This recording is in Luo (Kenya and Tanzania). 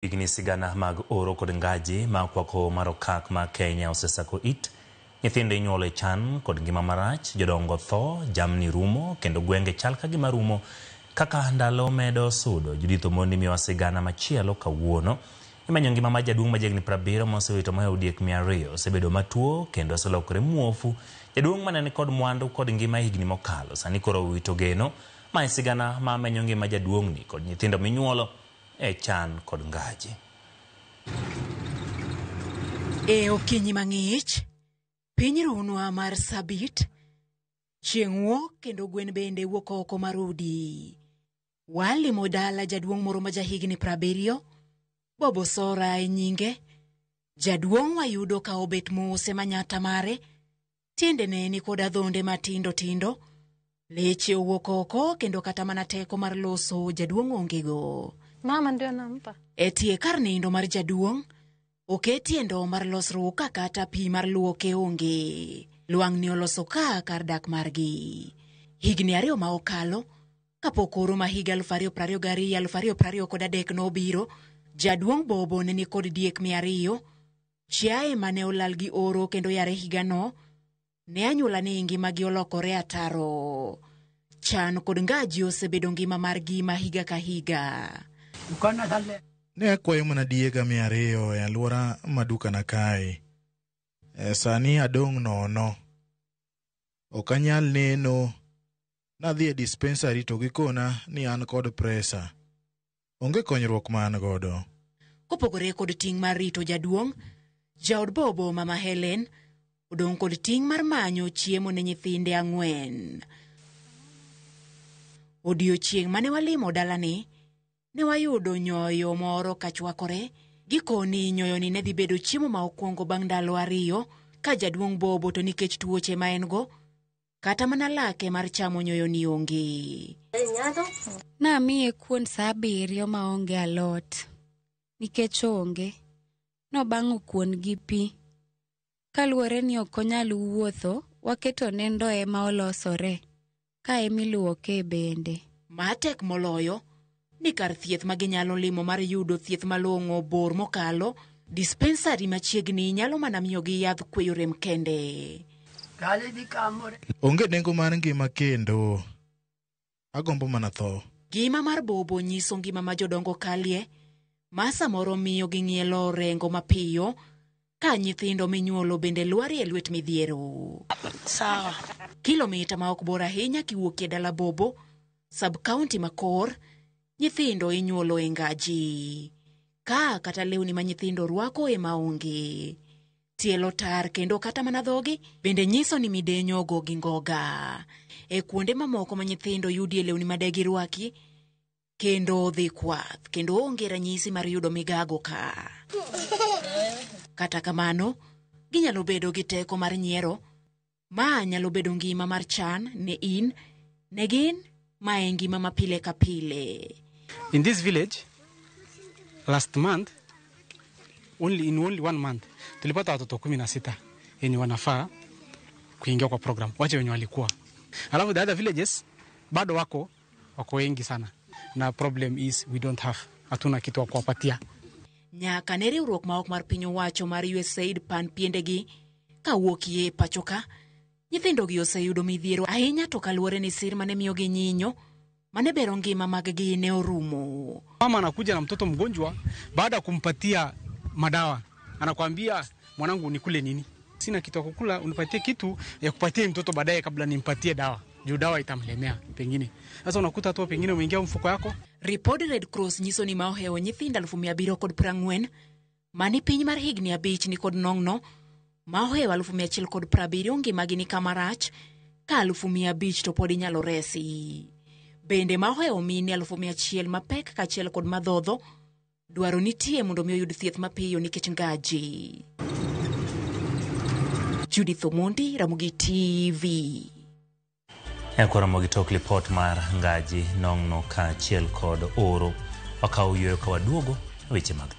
Higni sigana mag oro kod ngaji ma okwako mar okak ma Kenya osesako it. Nyithindo inyuolo e chan kod ngima marach, jodongo tho, jamni rumo kendo gwenge chal ka gima rumo. Kaka ndalo medo sudo, Judith Omondi miyowa sigana machielo kawuono. Imenyo ngima mar jaduong' ma jahigni 70 mosewito mohewo diek 200 osebedo matuo kendo oselokore muofu. Jaduong' mane nikod mwandu kod ngima e higni mokalo sani koro owito geno. Ma e sigana ma menyo ngima jaduong'ni kod nyithindo minyuolo e chan kod ngaji. E okinyi mang'ich, piny runwa mar Sabit, chieng' wuok kendo gwen bende wuok oko mar udi. Walimo dala jaduong' moro ma jahigni 70, Bobo Sora e nyinge. Jaduong' wayudo ka obet mos e manyata mare, tiendene ni kod adhonde matindo tindo, leche owuok oko kendo kata mana teko mar loso jaduong' ongego. Mama ndio nampa. E tie kar nindo mar jaduong', oketie ndoo mar losruok ka kata pi mar luoke onge. Lwang'ni oloso ka kar dak margi. Higni 2 ma okalo, kapok oro ma higa 2022-2023 nobiro, jaduong' Bobo ne nikod diek 200, chiaye mane olal gi oro kendo yare higano, ne anyuola ni ngimagi olokore ataro. Chan kod ngaji osebedo ngima margi ma higa ka higa. Ne akwayo mana diega 200 e alwora ma dukana kae. Sani adong' nono. Ok anyal neno. Nadhi e dispensary to gikona ni an kod presa. Onge konyruok ma an godo. Kopogore kod ting' mar rito jaduong', jaod Bobo Mama Helen odong' kod ting' mar manyo chiemo ne nyithinde 4. Odiochieng' mane walimo dalani, ne wayudo nyoyo moro kachwakore. Gikoni nyoyoni ne dhi bedo chiemo ma okwongo bang' ndalo 2 ka jaduong' Bobo to nikech tuoche ma en go, kata mana lake mar chamo nyoyoni onge. Namiye kuon saa 7 maonge alot, nikech onge. Nobang'o kuon gi pi. Kaluwore ni ok onyal wuotho, waketone ndoe ma olosore, ka emiluoke bende. Matek moloyo, ni kar thieth ma ginyalo limo mar yudo thieth malong'o bor mokalo, dispensary machiegni nyalo mana miyogi yadh kweyo rem kende. Onge nengo mar ngima kendo. Agombo mana tho. Ngima mar Bobo nyiso ngima ma jodongo kalie, ma samoro miyo ging'ielo rengo mapiyo, ka nyithindo minyuolo bende lwarie lwet midhiero. Sawa. Kilomita ma ok bor ahinya kiwuok e dala Bobo, sub-county ma Kor, nyithindo inyuolo e ngaji. Ka kata lewni ma nyithindo rwako ema onge. Tielo tar kendo kata mana dhogi bende nyiso ni midenyo ogo gi ngoga. E kuonde mamoko ma nyithindo yudie lewni ma de girwaki, kendo dhi kwath, kendo onge ranyisi mar yudo migago ka. Kata kamano, ginyalo bedo gi teko mar nyiero, ma nyalo bedo ngima mar chan ne in, ne gin, ma e ngima ma pile ka pile. In this village, last month, in only 1 month, tulipata watoto 16 yenye wanafaa kuingia kwa program, wache wenye walikuwa. Alafu the other villages bado wako wengi sana. Na problem is we don't have, hatuna kitu wa kuwapatia. Nyaka ne riwruok ma ok mar piny owacho mar USAID pan piendegi kawuokie pacho ka, nyithindogi oseyudo midhiero ahinya to kaluwore ni sir mane miyogi nyinyo mane bero ngima maggi ne orumo. Mama anakuja na mtoto mgonjwa, baada ya kumpatia madawa anakuambia mwanangu nikule nini? Sina kitu ya kukula, unipatie kitu ya kupatia mtoto baadaye kabla nimpatie dawa. Juu dawa itamlemea pengine. Sasa unakuta tu pengine umeingia mfuko yako. Ripod Red Cross nyiso ni ma ohewo nyithindo 740,000 mani piny mar higni 5 ni kod nong'no, ma ohewo 170,000 ngimagi ni kama rach, ka 500,000 to pod inyalo resi. Bende ma ohewo mine 100,000 mapek kaachiel kod madhodho, dwaro nitie mondo mi oyud thieth mapiyo nikech ngaji. Judith Omondi, Ramogi TV. E Ramogi tok lipot mar ngaji nong'no kaachiel kod oro. Wakawo yueyo ka waduogo weche mag tugo.